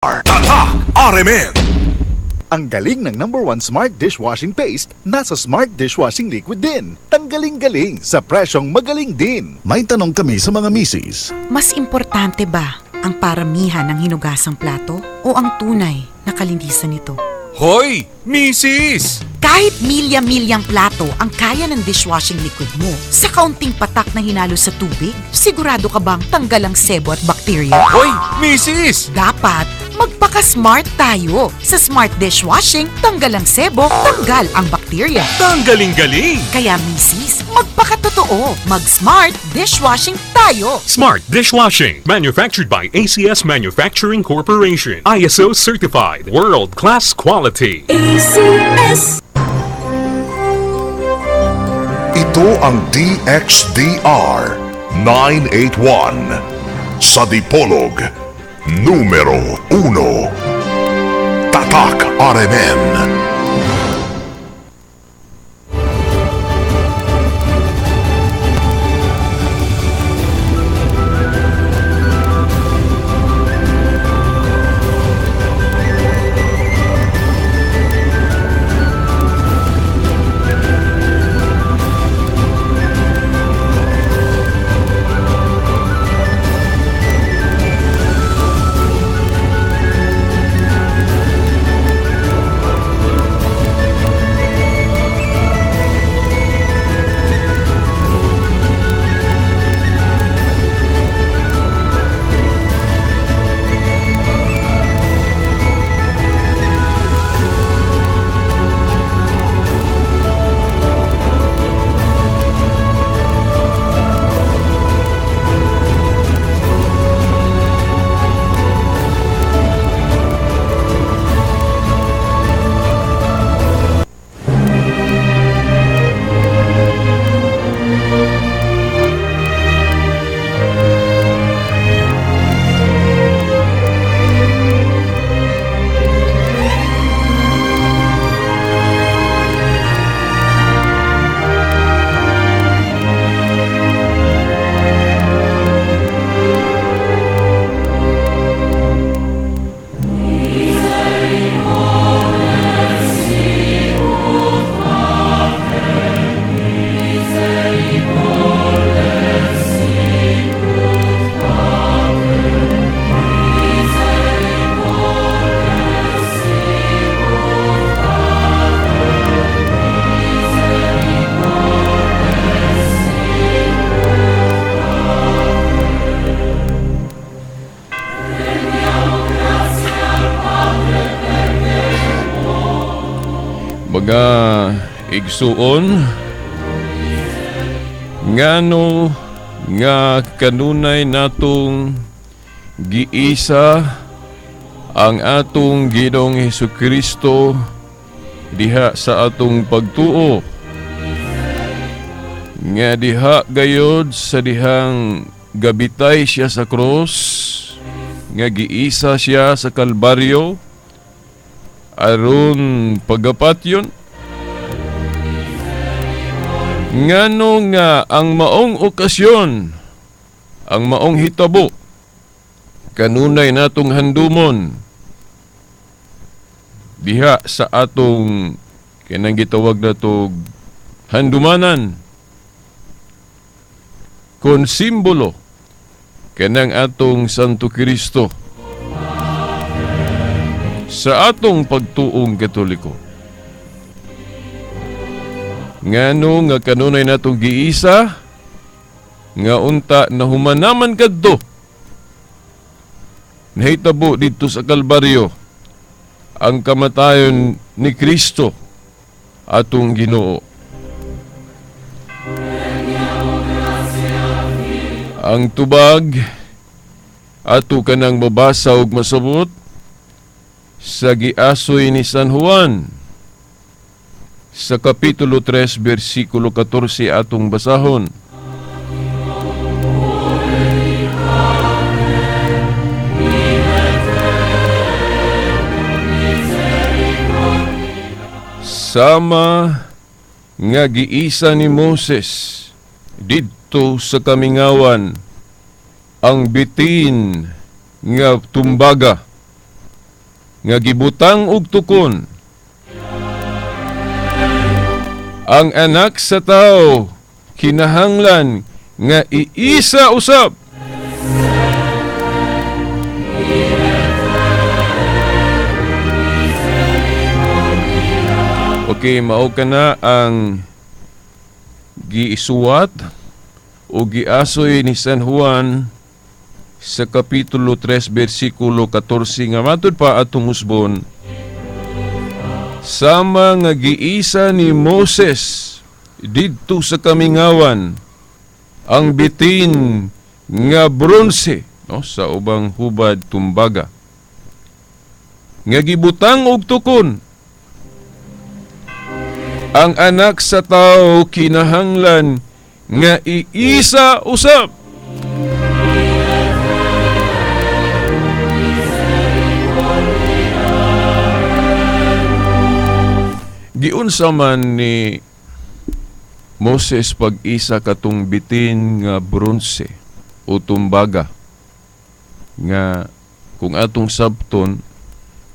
Tatak RMN. Ang galing ng number one Smart dishwashing paste, nasa Smart dishwashing liquid din. Tanggaling-galing sa presyong magaling din. May tanong kami sa mga misis. Mas importante ba ang paramihan ng hinugasang plato o ang tunay na kalinisan nito? Hoy, misis! Kahit milya-milyang plato ang kaya ng dishwashing liquid mo, sa kaunting patak na hinalo sa tubig, sigurado ka bang tanggal ang sebo at bakterya? Hoy, misis! Dapat magpaka-smart tayo. Sa Smart Dishwashing, tanggal ang sebo, tanggal ang bakterya. Tanggaling-galing! Kaya misis, magpakatotoo. Mag-smart dishwashing tayo. Smart Dishwashing, manufactured by ACS Manufacturing Corporation. ISO certified, world class quality. ACS. Ito ang DXDR 981 sa Dipolog, numero 1. Tatak RMN. Mga igsuon, ngano nga kanunay natong giisa ang atong Ginoong Hesukristo diha sa atong pagtuo, nga diha gayod sa dihang gabitay siya sa krus, nga giisa siya sa Kalbaryo aron pagapatyon? Ngano nga ang maong okasyon, ang maong hitabo, kanunay natong handumon diha sa atong kanang gitawag natog handumanan kon simbolo kanang atong Santo Kristo sa atong pagtuong Katoliko? Ngano nga kanunay natong giisa nga unta nahumanaman kadto nahitabo didto sa Kalbaryo ang kamatayon ni Kristo atong Ginoo? Ang tubag ato kanang mabasa ug masabot sa giasoy ni San Juan sa Kapitulo 3, versikulo 14 atong basahon. Sama nga giisa ni Moses didto sa kamingawan ang bitin nga tumbaga, nga gibutang og tukon. Ang anak sa tao kinahanglan nga iisa usab. Okay, mao kana ang giisuwat o giasoy ni San Juan sa Kapitulo 3, versikulo 14 nga matud pa atong husbon, sama nga giisa ni Moses didto sa kamingawan ang bitin nga bronse, no, sa ubang hubad tumbaga, nga gibutang og tukon, ang anak sa tao kinahanglan nga iisa usab. Giunsa man ni Moses pag-isa katong bitin nga bronse o tumbaga nga kung atong sabton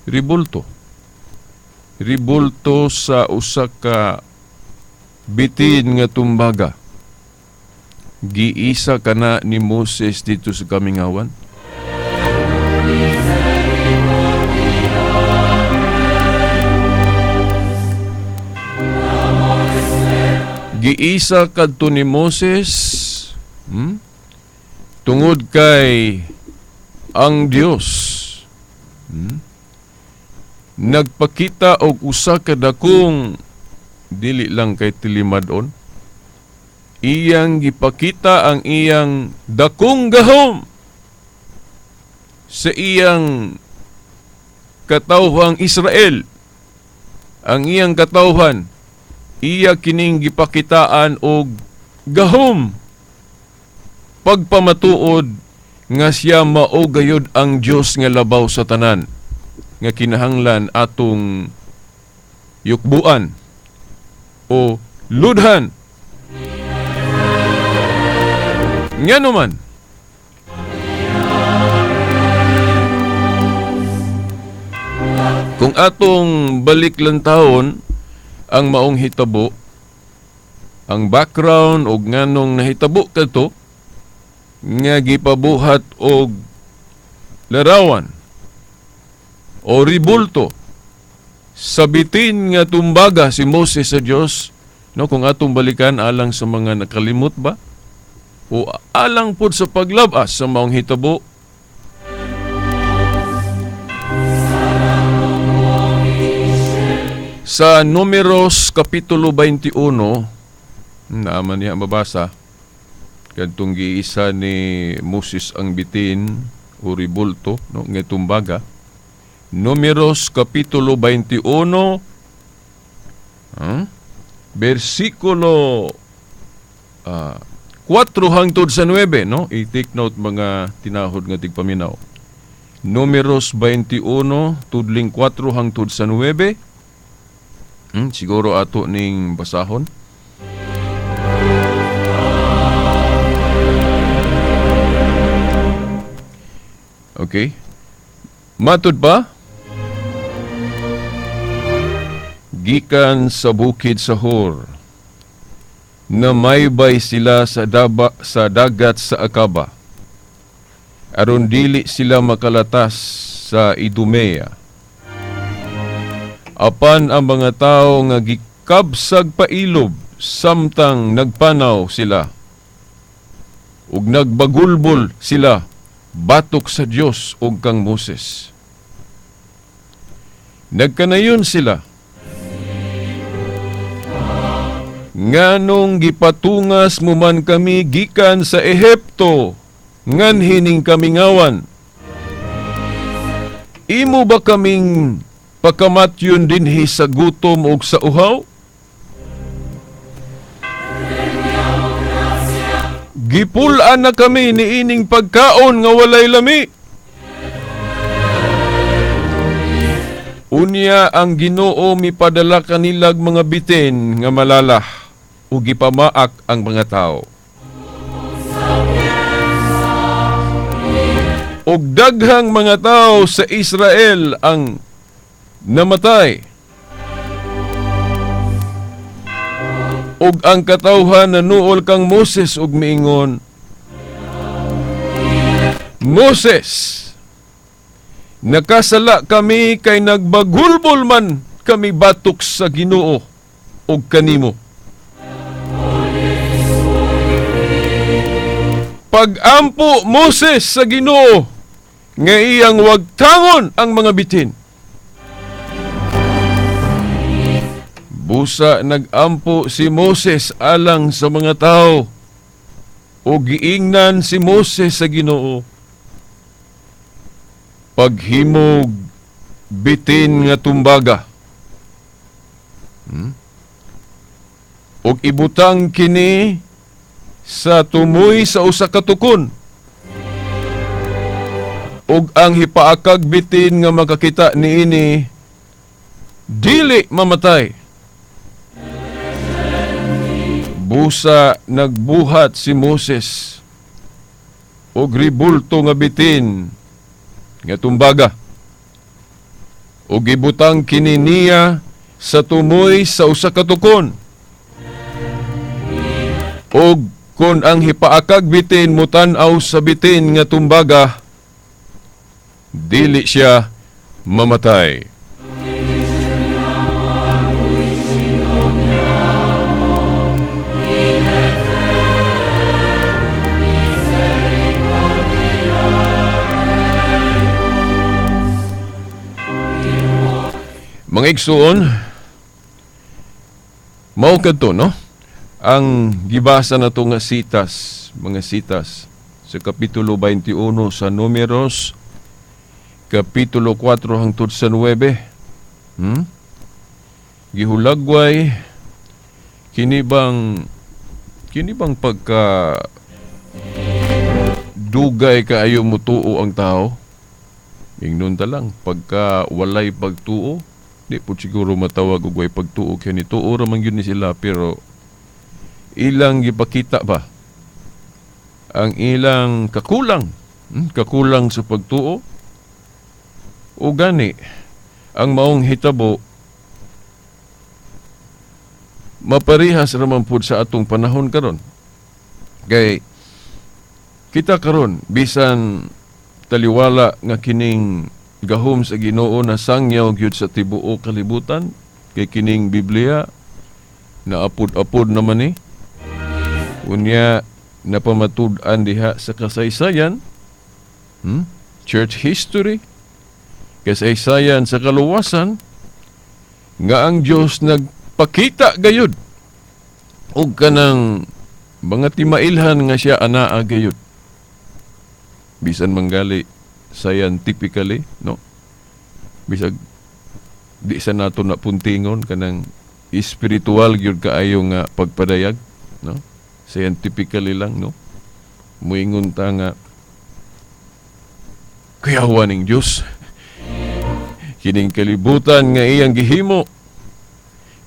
ribulto. Ribulto sa usa ka bitin nga tumbaga. Giisa kana ni Moses dito sa kamingawan. Giisa kadto ni Moses, tungod kay ang Dios nagpakita og usa ka dakong dili lang kay tilimadon, iyang gipakita ang iyang dakong gahom sa iyang katawhang Israel. Ang iyang katawhan iya kining gipakitaan og gahom, pagpamatuod nga siya mao gayud ang Dios nga labaw sa tanan, nga kinahanglan atong yukbuan o ludhan. Ngano man, kung atong balik lang taon ang maong hitabo, ang background og nganong nahitabo kadto nga gipabuhat og larawan o ribulto sa bitin nga tumbaga si Moses sa Dios, no, kung atong balikan alang sa mga nakalimot ba o alang pud sa paglabas sa maong hitabo, sa Numeros Kapitulo 21, naaman niya mabasa, kadtong giisa ni Moses ang bitin o ribulto, no, nga tumbaga. Numeros Kapitulo 21, versikulo 4 hangtod sa 9, no? I-take note mga tinahod nga tigpaminaw. Numeros 21, tudling 4 hangtod sa 9. Siguro ato ning basahon. Okay. Matud pa? Gikan sa bukid sa Hor, namaybay sila sa sa dagat sa Akaba, aron dili sila makalatas sa Idumea. Apan ang mga tao nga gikabsag pailob samtang nagpanaw sila ug nagbagulbol sila batok sa Dios ug kang Moses. Nagkanayon sila, nganong gipatungas mo man kami gikan sa Ehipto, nganhining kamingawan? Imo ba kaming pakamatyon dinhi sa gutom ug sa uhaw? Gipul-an na kami niining pagkaon nga walay lami. Unya ang Ginoo mipadala kanilag mga bitin nga malalah ug gipamaak ang mga tao. Og daghang mga tao sa Israel ang namatay. Ug ang katawhan nanuol kang Moses ug miingon, Moses, nakasala kami kay nagbagulbol man kami batok sa Ginoo ug kanimo. Pagampo Moses sa Ginoo nga iyang wagtangon ang mga bitin. Busa nagampo si Moses alang sa mga tao, o giingnan si Moses sa Ginoo. Paghimog bitin nga tumbaga, og ibutang kini sa tumoy sa usa ka tukon, og ang hipaakag bitin nga makakita niini dili mamatay. Busa nagbuhat si Moses og ribulto nga bitin nga tumbaga, og gibutang kini niya sa tumoy sa usa ka tukon, og kon ang hipaakag bitin mutan-aw sa bitin nga tumbaga, dili siya mamatay. Mga igsuon, mao kadto, no? Ang gibasa na to nga sitas, mga sitas sa Kapitulo 21 sa Numeros, Kapitulo 4 hangtod sa 9. Gihulagway kini bang pagka dugay kaayo mutuo ang tao? Ingnon ta lang pagka walay pagtuo. Di po siguro matawag og way pagtuo kay nituo ra man gyud ni sila, pero ilang gipakita ba ang ilang kakulang, kakulang sa pagtuo. O gani ang maong hitabo maparehas ra man pud sa atong panahon karon. Kay kita karon bisan taliwala nga kining gahom sa Ginoo na sangyaw gyud sa tibuok kalibutan, kay kining Biblia naapod-apod naman ni. Unya napamatud-an diha sa kasaysayan, church history, kasaysayan sa kaluwasan, nga ang Dios nagpakita gayud og kanang mga timailhan nga siya anaa gayud. Bisan manggali scientifically, no? Bisag di sa nato na puntingon kanang spiritual gyud kaayo nga pagpadayag, no? Scientifically lang, no? Muingon ta nga kuyawa ning Dios kining kalibutan nga iyang gihimo,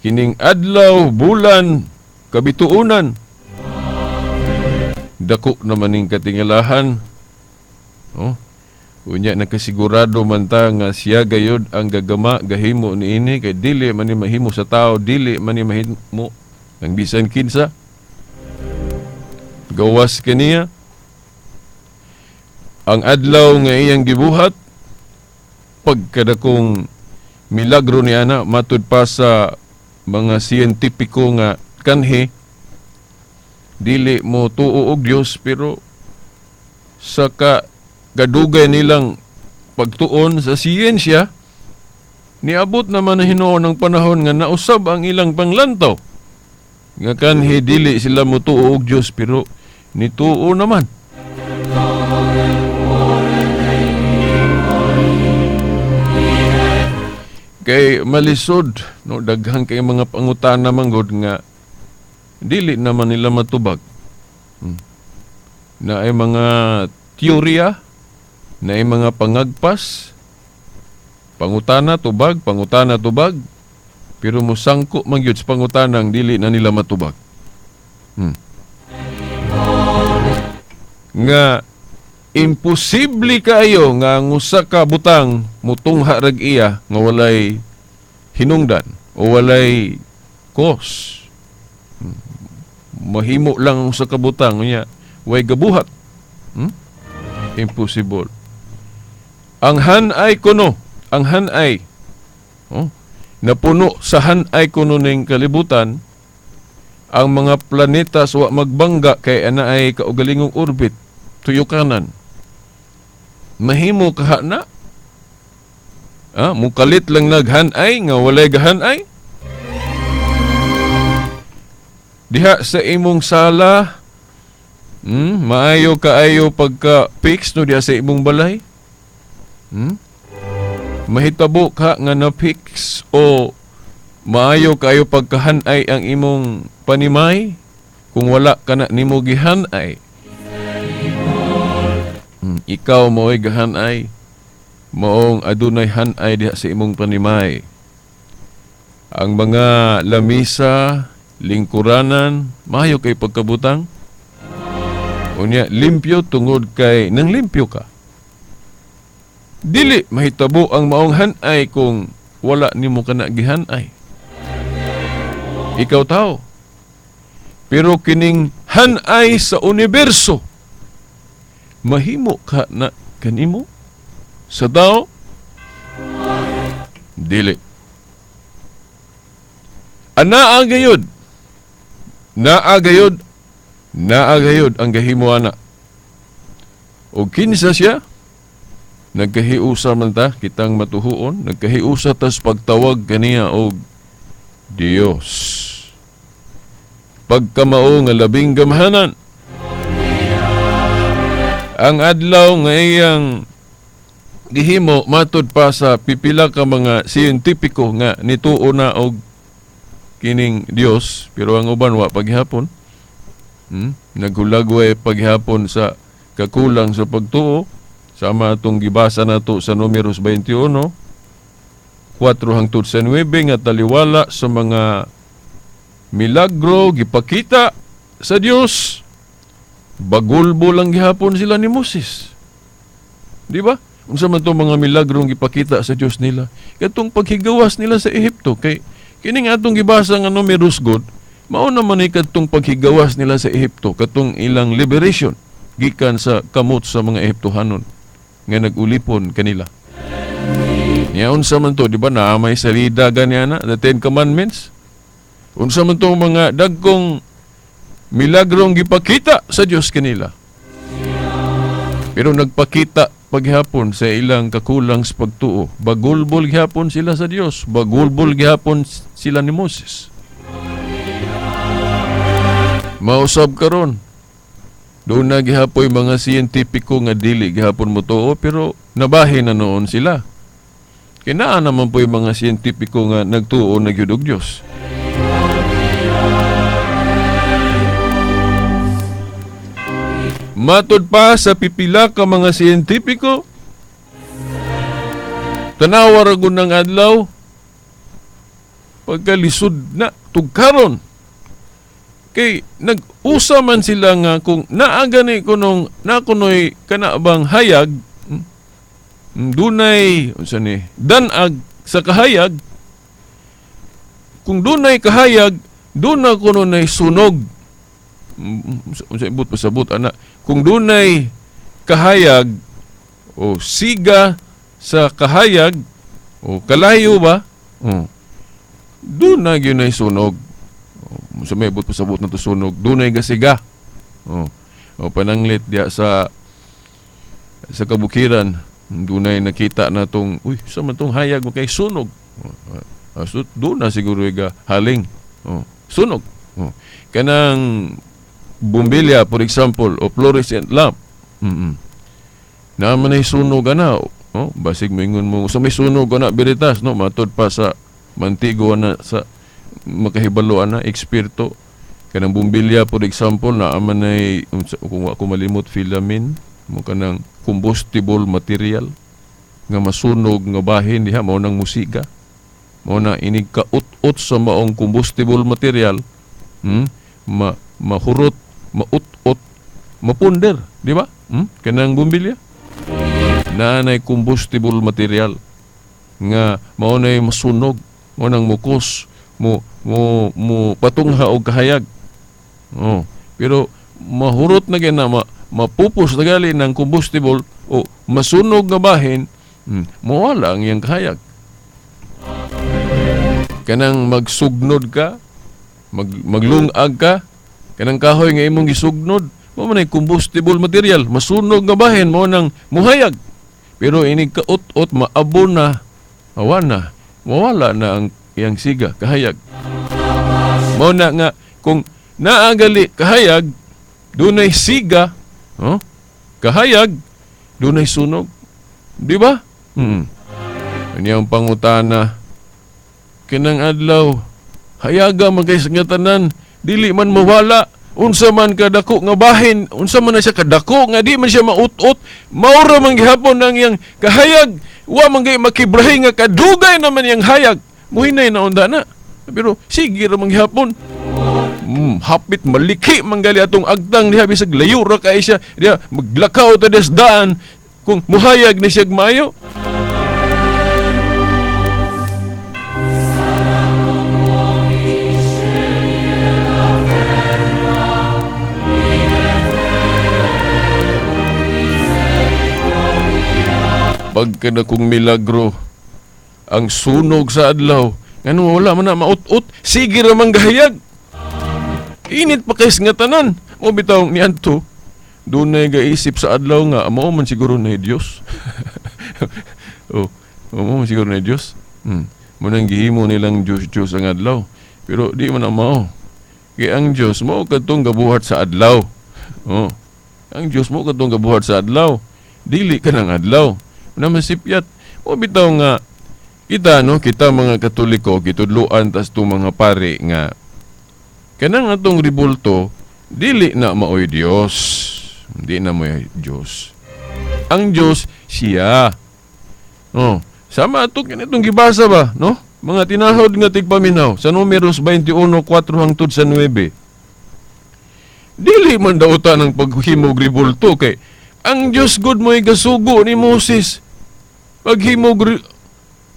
kining adlaw, bulan, kabituonan, dako naman ning katingalahan, no? Unya nakasigurado man ta nga siya gayud ang gagama gahimo niini, kay dili man ni mahimo sa tao, dili man ni mahimo ang bisan kinsa gawas kaniya. Ang adlaw nga iyang gibuhat, pagkadakong milagro niya na matud pa sa mga siyentipiko nga kanhi, dili mo tuo og Dios, pero sa kadugay nilang pagtuon sa siyensya, niabot naman na hinuon ang panahon nga nausab ang ilang panglantaw. Nga kanhi dili sila motuo og Dios, pero nituo naman. Kay malisod, no, daghang kay mga pangutana manggod nga dili naman nila matubag. Na ay mga teorya, na ay mga pangagpas, pangutana tubag, pero musangko man gyud sa pangutanang dili na nila matubag. Nga imposible kaayo nga ang usa ka butang mutungha rag iya nga walay hinungdan o walay cause. Mahimo lang sa kabutang unya way gabuhat. Impossible. Ang hanay kuno, ang hanay, oh, napuno sa hanay kuno ning kalibutan, ang mga planeta wa magbangga kay ana ay kaugalingong orbit, tuyukanan. Mahimo kaha na? Ah, mukalit lang naghanay nga walay gahanay? Diha sa imong sala, maayo kaayo pagka fix no diha sa imong balay. Mahitabo ka nga na fix o maayo kaayo pagkahanay ang imong panimay kung wala ka na nimo gihanay. Ikaw mao'y gahanay, maong adunay hanay diha sa imong panimay. Ang mga lamisa, lingkuranan, maayo kay pagkabutang. Unya, limpyo tungod kay nang limpyo ka. Dili mahitabo ang maong hanay kung wala nimo kana gihanay. Ikaw tao. Pero kining hanay sa universo, mahimo ka na kanimo sa tao? Dili. Anaa gayud. Naa gayud. Naa gayud ang gahimo ana. O kinsa siya? Nagkahiusa man ta, kitang matuhuon, nagkahiusa tas pagtawag kaniya og Dios. Pagkamao nga labing gamhanan. Ang adlaw nga iyang gihimo matud pa sa pipila ka mga siyentipiko nga nituo na og kining Dios, pero ang uban wa paghihapon. Naghulagway paghihapon sa kakulang sa pagtuo. Sama atong gibasa nato sa Numeros 21, 4 hangtod sa 9 nga taliwala sa mga milagro gipakita sa Dios. Bagulbo lang gihapon sila ni Moses. Di ba? Unsa man tong mga milagrong gipakita sa Dios nila? Katong paghigawas nila sa Ehipto, kay kining atong gibasa nga Numeros god, mao naman ni katong paghigawas nila sa Ehipto, katong ilang liberation gikan sa kamot sa mga Ehiptohanon nga nag-ulipon kanila. Niya unsa man to, di ba, naa may salida gani ana, the 10 Commandments? Unsa man to mga dagkong milagrong gipakita sa Dios kanila. Pero nagpakita paghapon sa ilang kakulang sa pagtuo. Bagulbol gihapon sila sa Dios, bagulbol gihapon sila ni Moses. Mausab karon. Doon na gihapoy mga siyentipiko nga dili gihapon mo tuo, pero nabahin na noon sila. Kinaa naman po yung mga siyentipiko nga nagtuo na gyud og Dios. Matud pa sa pipila ka mga siyentipiko, tanawa ra gud ng adlaw, pagkalisod na tugkaron. Kay nag-usa man sila nga kung naa gani kunong nakunoy kana bang hayag, dunay unsa ni danag sa kahayag, kung dunay kahayag duna kuno nay sunog. Unsa ibot pasabot ana, kung dunay kahayag o siga sa kahayag o kalayo ba, duna gyud nay sunog. Sa may ibot pasabot na to sunog, dunay gasiga. O pananglit diya sa kabukiran, dunay nakita na tong, uy, sa man tong hayag mo kay sunog. So, doon na siguro ga haling. Sunog. Kanang bumbilya, for example, o fluorescent lamp. Naman ay sunog ana. Basig moingon mo, sa may sunog ana beritas, no, matud pa sa mantigo ana sa makahibalo ana eksperto. Kanang bumbilya, for example, naaman ay kung ako malimot filamin mo kanang combustible material nga masunog nga bahin diha, mao nang musika, mao na inig kaut-ut sa maong combustible material, mahurot, maut-ut, mapunder, di ba? Kanang bumbilya naanay combustible material nga mao nay masunog. Mo nang mukos, mo mo mo patungha og kahayag. Oh, pero mahurot na gyud na mapupos na gali ng combustible o masunog nga bahin, mawala ang iyang kahayag. Kanang magsugnod ka, maglungag ka, kanang kahoy nga imong gisugnod, mao man ay combustible material, masunog nga bahin, mao nang muhayag. Pero inig kaut-ut, maabo na, awa na, mawala na ang iyang siga, kahayag. Mao na nga, kung naagali kahayag, dunay siga, oh, kahayag, dunay sunog. Di ba? Kanyang pangutana, kinang adlaw, hayaga man kay sa tanan, dili man mawala, unsa man kadako nga bahin, unsa man na siya kadako nga di man siya maut-ut, maura man gihapon ang iyang kahayag, wa man gay makibrahi nga kadugay naman iyang hayag. Muhinay na unda na. Pero sige ra man gihapon. Hapit maliki man gali atong agtang diha bisag layo ra kay siya, diha maglakaw ta des daan kung muhayag ni siya maayo. Pagka na kong milagro, ang sunog sa adlaw, ngano wala man na maut-ut, sige ra man gahayag. Init pa kay nga tanan. Mo bitaw niadto, dunay gaisip sa adlaw nga mao man siguro na Dios. Oh, mao man siguro na Dios. Mo nang gihimo nilang Dios-Dios ang adlaw. Pero di man na mao. Kay ang Dios mao kadtong gabuhat sa adlaw. Oh. Ang Dios mao kadtong gabuhat sa adlaw. Dili ka ng adlaw. Na masipyat. O bitaw nga kita no, kita mga Katoliko gitudloan tas tong mga pare nga kanang atong ribulto dili na maoy Dios. Di na maoy Dios. Ang Dios siya. Oh, sama ato kinitong gibasa ba, no? Mga tinahod nga tigpaminaw sa Numeros 21:4 hangtod sa 9. Dili man dauta ng paghimog ribulto kay ang Dios God mo'y gasugo ni Moses. Paghimog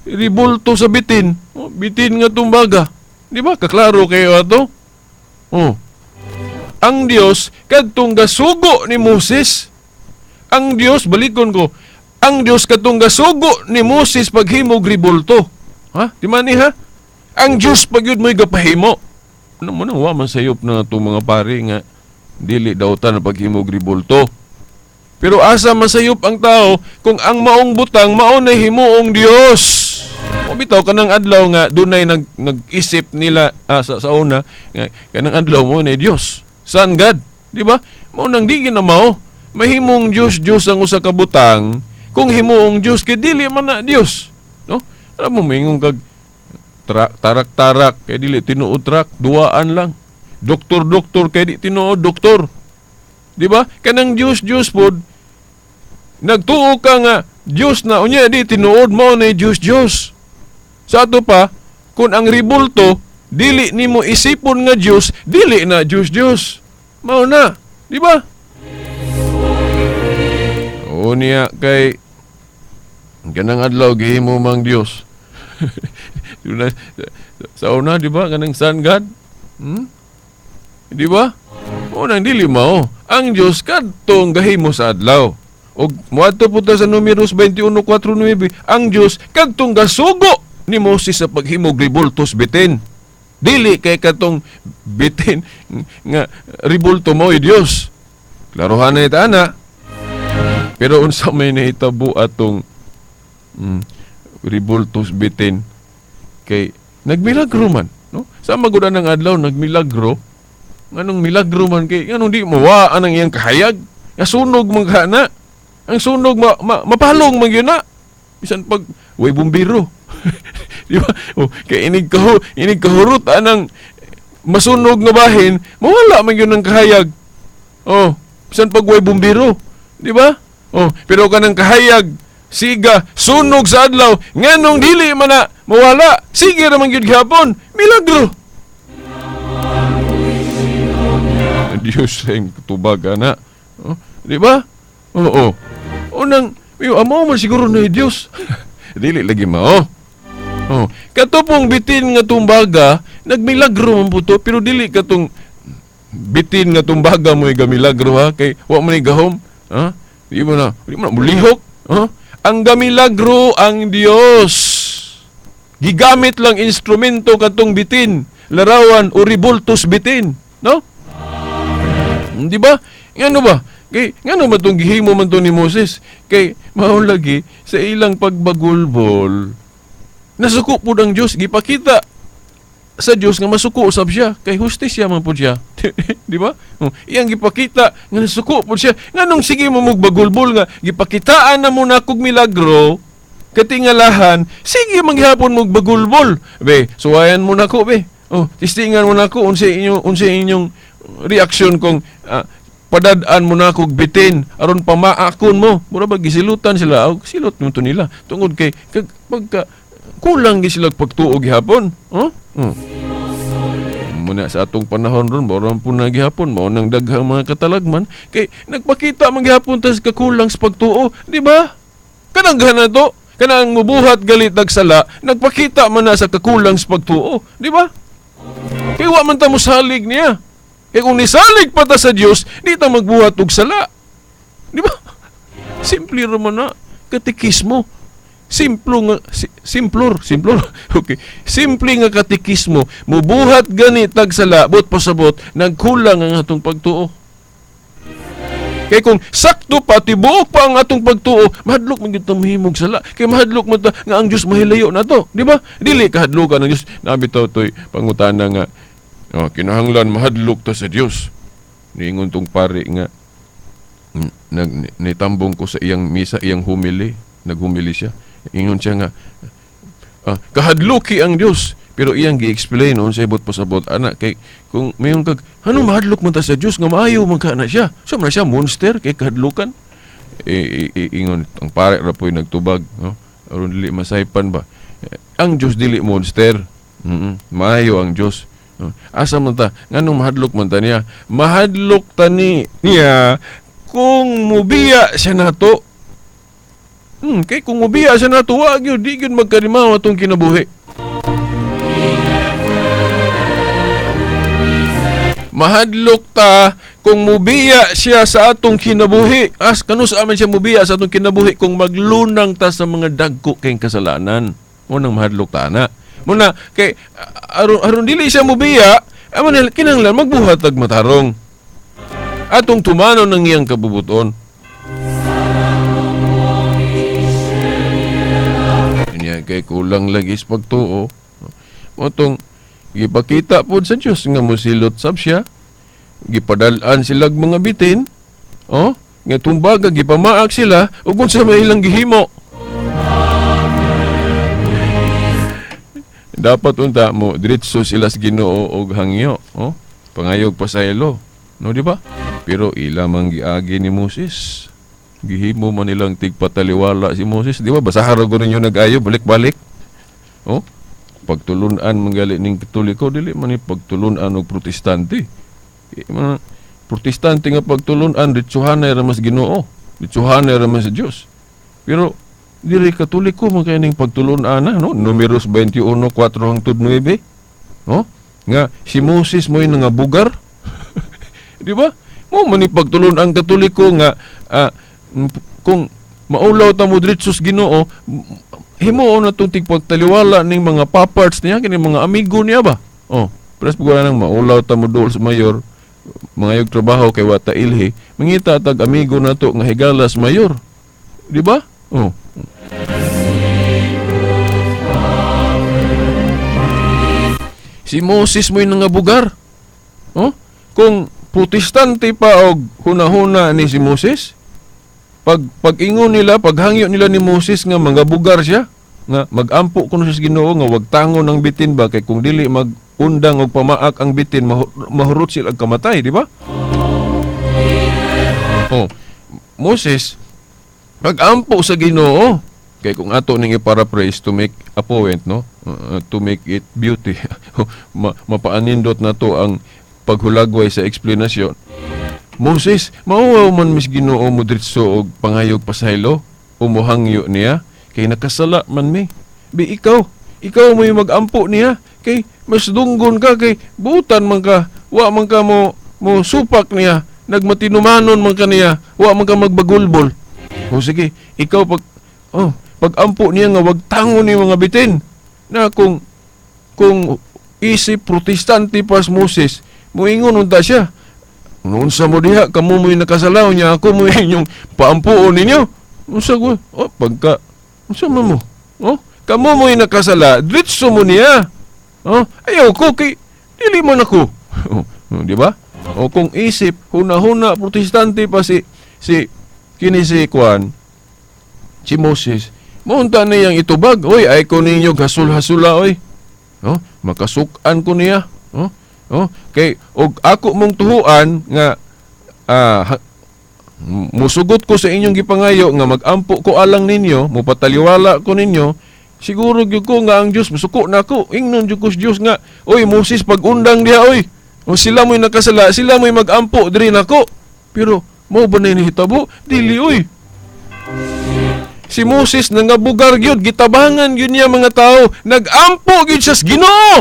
ribulto sa bitin, oh, bitin nga tumbaga. Di ba? Kaklaro kayo ato? Oh. Ang Dios kadtong gasugo ni Moses. Ang Dios, balikon ko, ang Dios kadtong gasugo ni Moses paghimog ribulto. Ha? Di man ni ha? Ang Dios pagyud mo'y gapahimo. Ano mo nang wa man sayop na itong mga pare nga dili daw ta na paghimog ribulto. Pero asa masayop ang tao kung ang maong butang mao na himuong Dios. O bitaw kanang adlaw nga dunay nag-isip nila sa una nga kanang adlaw mo na Dios. Sun God, di ba? Mao nang di gina mao mahimong Dios Dios ang usa ka butang kung himuong Dios kay dili man na Dios, no? Alam mo maingon kag tarak-tarak kay dili tinuod trak, duaan lang. Doktor-doktor kay di tinuod doktor. Di ba? Kanang Dios Dios pod nagtuo ka nga Dios na unya di tinuod mo na Dios Dios. Sa ato pa kun ang ribulto dili nimo isipon nga Dios, dili na Dios Dios. Mao na, di ba? O niya kay kanang adlaw gihimo mang Dios. Sa una di ba kanang sun God? Di ba? O nang dili mao. Ang Dios kadtong gahimo sa adlaw. Og moadto po ta sa Numeros 21:4-9, ang Dios kadtong gasugo ni Moses sa paghimog ribultos bitin. Dili kay katong bitin nga ribulto mo Dios. Klarohan na ita ana. Pero unsa may nahitabo atong ribultos bitin kay nagmilagro man, no? Sa magud ang adlaw nagmilagro. Nganong milagro man kay nganong di mawaan ang iyang kahayag? Nga sunog man ka na. Ang sunog mapalong man gyud na. Bisan pag way bumbiro. Di ba? O, kay inig kahurot anang masunog nga bahin, mawala man gyud ang kahayag. Oh, bisan pag way bumbiro, di ba? Oh, pero kanang kahayag siga sunog sa adlaw, nganong dili man na mawala, sige ra man gyud gihapon, milagro. Diyos ang tubag ana. Oh, di ba? Oo. Unang, amo man siguro na Diyos. Dili lagi mao. Oh, kato pong bitin nga tumbaga, nagmilagro man po to, pero dili katong bitin nga tumbaga mo gamilagro ha, kay wa man ni gahom, ha? Di mo na mulihok, ha? Ang gamilagro ang Dios. Gigamit lang instrumento katong bitin, larawan o ribultos bitin, no? Di ba? Ngano ba? Kay ngano man tong gihimo man to ni Moses? Kay mao lagi sa ilang pagbagulbol. Nasuko pud ang Dios, gipakita sa Dios nga masuko usab siya, kay hustisya man pud siya. Di ba? Iyang gipakita nga nasuko pud siya. Nganong sige mo magbagulbol nga gipakitaan na mo na kog milagro, katingalahan, sige manghapon mo bagulbol. Be, suwayan mo nako be. Oh, tistingan mo nako unsa inyong reaksyon kung padad-an mo na kog bitin aron pamaakon mo. Mura ba gisilutan sila? Og silot mo to nila tungod kay pagka kulang gi sila pagtuo gihapon. Oh? Muna sa atong panahon ron, mao ra po na gihapon, mao nang daghang mga katalagman kay nagpakita man gihapon tas kakulang sa pagtuo, di ba? Kanang gana to, kanang mubuhat galit nagsala, nagpakita man na sa kakulang sa pagtuo, di ba? Kay wa man ta mosalig niya. Kay kung nisalig pa ta sa Dios, di ta magbuhat og sala. Di ba? Simple ra man na katekismo. Simplor. Okay. Simple nga katekismo, mubuhat gani tag sala, but pasabot nagkulang ang atong pagtuo. Kay kung sakto pa tibuok pa ang atong pagtuo, mahadlok man gyud ta mahimog sala. Kay mahadlok man ta nga ang Dios mahilayo nato, di ba? Dili kahadlokan ang Dios. Nabitaw toy pangutana nga oh, kinahanglan mahadlok ta sa Dios. Niingon tong pare nga nitambong ko sa iyang misa, iyang humili, naghumili siya. Ingon siya nga kahadloki ang Dios, pero iyang gi-explain unsay buot pasabot ana kay kung mayon kag ano mahadlok man ta sa Dios nga maayo man ka na siya. So man siya monster kay kahadlokan. Ingon ang pare ra poy nagtubag, no? Aron dili masaypan ba. Ang Dios dili monster. Maayo ang Dios. Asa man ta nganong mahadlok man ta niya? Mahadlok ta ni niya kung mubiya siya nato. Kay kung mubiya siya nato, wa gyud di gyud magkalimaw atong kinabuhi. Mahadlok ta kung mubiya siya sa atong kinabuhi. As kanus aman siya mubiya sa atong kinabuhi kung maglunang ta sa mga dagko kay kasalanan. Mo nang mahadlok ta na. Muna kay aron dili siya mubiya, aman kinahanglan magbuhat ag matarong. Atong tumanon ang iyang kabubuton. Niya kay kulang lagi sa pagtuo. Motong gipakita pod sa Dios nga mosilot sab siya. Gipadal-an silag mga bitin. Oh, nga tumbaga gipamaak sila ug unsa may ilang gihimo. Dapat unta mo diretso sila sa Ginoo og hangyo, oh. Pangayog pasaylo. No, di ba? Pero ila man giagi ni Moses. Gihimo man nilang tigpataliwala si Moses, di ba? Basahan ra gud ninyo nag-ayo balik-balik. Oh, pagtulunan man gali ning Katoliko, dili man ni pagtulunan og Protestante. Mga Protestante nga pagtulunan ditsuhanay ra mas Ginoo, ditsuhanay ra mas sa Dios. Pero diri Katoliko man kay ning pagtulunan na, no? Numeros 21:4 hangtod 9. No? Nga si Moses mo'y nangabugar. Di ba? Mo man ni pagtulunan Katoliko nga kung maulaw ta mo diretso sa Ginoo, himuon na itong tigpagtaliwala ning mga paparts niya, kini mga amigo niya ba? Oh, pres pag wala nang maulaw ta mo dool sa mayor, mga yung trabaho kay wata ilhi, mangita tag amigo na to nga higalas mayor. Di ba? Oh. Si Moses mo'y nangabugar. Oh? Kung Protestante pa og hunahuna ni si Moses, pag-ingon nila, paghangyo nila ni Moses nga mangabugar siya, nga magampo kuno siya sa Ginoo nga wag tangon ang bitin ba kay kung dili magundang og pamaak ang bitin mahurot sila og kamatay, di ba? Oh, Moses pagampo sa Ginoo kay kung ato ning i-paraphrase to make a point, no? To make it beauty. Mapaanindot na to ang paghulagway sa eksplanasyon. Moses, mauwaw man mis Ginoo mo diretso og pangayog pasaylo, umuhangyo niya kay nakasala man mi. Bi ikaw, Ikaw mo'y mag-ampo niya kay mas dunggon ka kay butan man ka, wa man ka mo supak niya, nagmatinumanon man ka niya, wa man ka magbagulbol. O sige, ikaw pag-ampo niya nga wag tango ni mga bitin na kung isip protestante pas Moses, moingon unta siya. Unsa mo diha, kamo mo'y nakasalaw niya, ako mo'y inyong paampuon ninyo. Unsa ko? Oh, pagka unsa man mo? Oh, kamo mo'y nakasala, diretso mo niya. Oh, ayaw ko kay dili man ako. Oh, di ba? O kung isip huna-huna protestante pa si kini si Kwan, si Moses, mounta niyang itubag, oy, ay ko ninyo hasul-hasula oy. Oh, makasukan ko niya. Oh, oh, kay og ako mong tuhuan nga musugot ko sa inyong gipangayo nga magampo ko alang ninyo, mopataliwala ko ninyo, siguro gyud ko nga ang Dios musuko nako. Ingnon gyud ko sa Dios nga, oy Moses, pag-undang diha oy. O sila mo'y nakasala, sila mo'y magampo diri nako. Pero mao ba na nahitabo? Dili oy. Si Moses nangabugar gyud, gitabangan gyud niya mga tao, nagampo gyud siya sa Ginoo.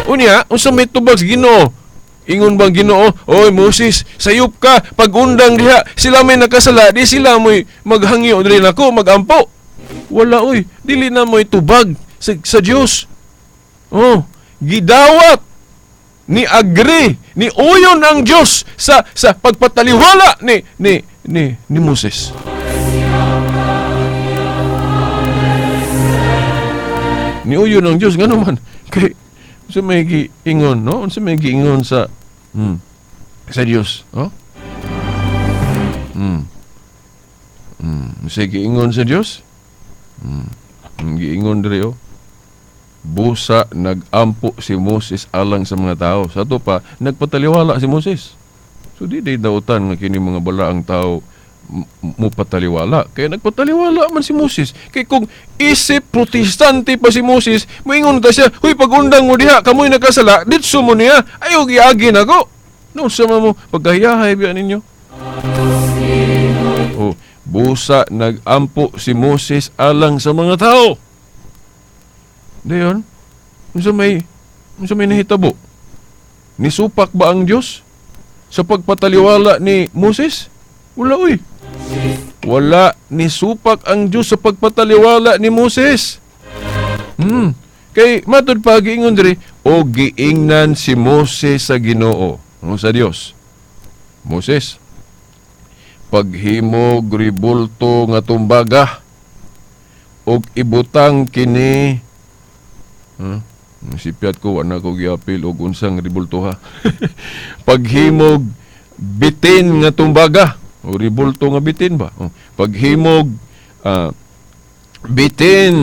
Unya, unsa may tubag sa Ginoo? Ingon bang Ginoo, oy Moses, sayop ka, pag-undang diha, sila may nakasala, di sila mo'y maghangyo diri nako, magampo. Wala oy, dili na mo'y tubag sa Dios. Oh, gidawat ni agree, ni uyon ang Dios sa pagpataliwala ni Moses. Ni uyon ang Dios ngano man kay unsa may giingon, no? Unsa may giingon sa sa Dios, no? Unsa giingon sa Dios? Giingon diri oh. Busa nagampo si Moses alang sa mga tao. Sa ato pa nagpataliwala si Moses. So di day dautan nga kini mga balaang tao mupataliwala. Kaya nagpataliwala man si Moses. Kay kung isip protestante pa si Moses, moingon ta siya, huy pag-undang mo diha, kamoy nakasala, ditso mo niya, ayaw giagi nako. No, sama mo, pagkahiyahay biya ninyo. Oh, busa nagampo si Moses alang sa mga tao. Dayon, unsa may nahitabo? Nisupak ba ang Dios sa pagpataliwala ni Moses? Wala oy. Wala nisupak ang Dios sa pagpataliwala ni Moses. Kay matud pa giingon diri, o giingnan si Moses sa Ginoo, o sa Dios. Moses, paghimog ribulto nga tumbaga og ibutang kini. Sipyat ko, wala ko giapil og unsang ribulto ha. Paghimog bitin nga tumbaga o ribulto nga bitin ba? O, paghimog bitin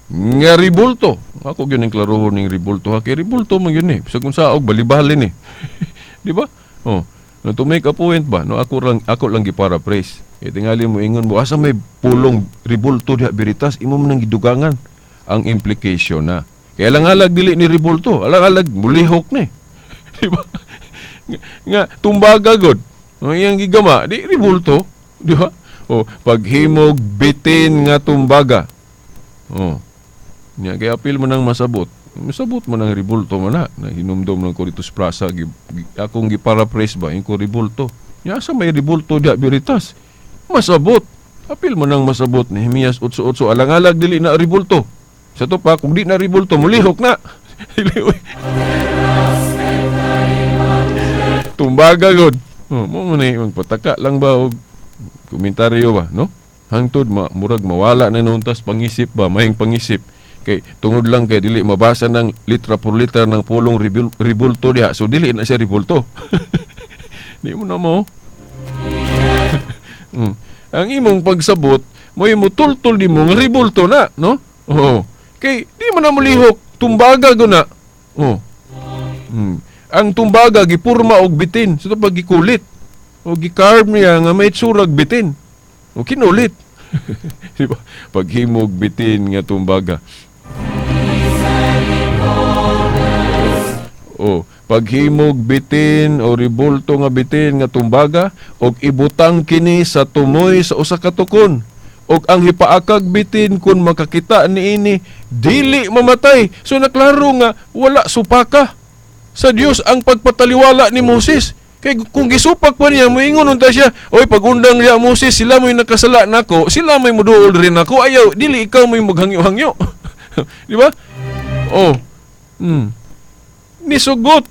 nga ribulto. Ako gyud ning klarohon ning ribulto ha. Kay ribulto man gyud ni. Bisag unsa og bali-bali ni. Di ba? Oh, no, to make a point ba? No, ako lang giparaphrase. Kay tingali mo ingon mo asa may pulong ribulto diha Veritas, imo man nang gidugangan ang implication na. Kaya lang alag dili ni ribulto, alang-alag mulihok ni. Di ba? Nga tumbaga god. Ang iyang gigama di ribulto, di ba? O paghimog bitin nga tumbaga. Oh. Nya kay apil mo nang masabot. Masabot mo nang ribulto man na. Nahinumdom ng Coritos Plaza, akong giparaphrase ba yung ko ribulto. Nya asa may ribulto diha Veritas? Masabot. Apil mo nang masabot Nehemias 8:8, alang-alag dili na ribulto. Sa to pa, kung di na ribulto, mulihok na. Tumbaga god. Oh, mo man eh, magpataka lang ba og komentaryo ba, no? Hangtod murag mawala na noon tas pangisip ba, mahing pangisip. Kay tungod lang kay dili mabasa ng litra por litra ng pulong ribulto diha. So dili na siya ribulto. Di mo na mo. Ang imong pagsabot, mo'y mutultol di mo nga ribulto na, no? Oo. Kay di mo na mulihok, tumbaga go na. Oh. Ang tumbaga gipurma og bitin, so pag gikulit o gicarve niya nga may tsurag bitin. O kinulit. Di ba? Paghimog bitin nga tumbaga. O paghimog bitin o ribulto nga bitin nga tumbaga og ibutang kini sa tumoy sa usa ka tukon Og ang hipaakag bitin kun makakita niini dili mamatay. So naklaro nga wala supaka sa Dios ang pagpataliwala ni Moses. Kay kung gisupak pa niya, moingon unta siya, oy, pagundang niya Moses, sila mo'y nakasala nako, sila may muduol rin nako, ayaw, dili ikaw mo'y maghangyo-hangyo. Di ba? Oh. Nisugot.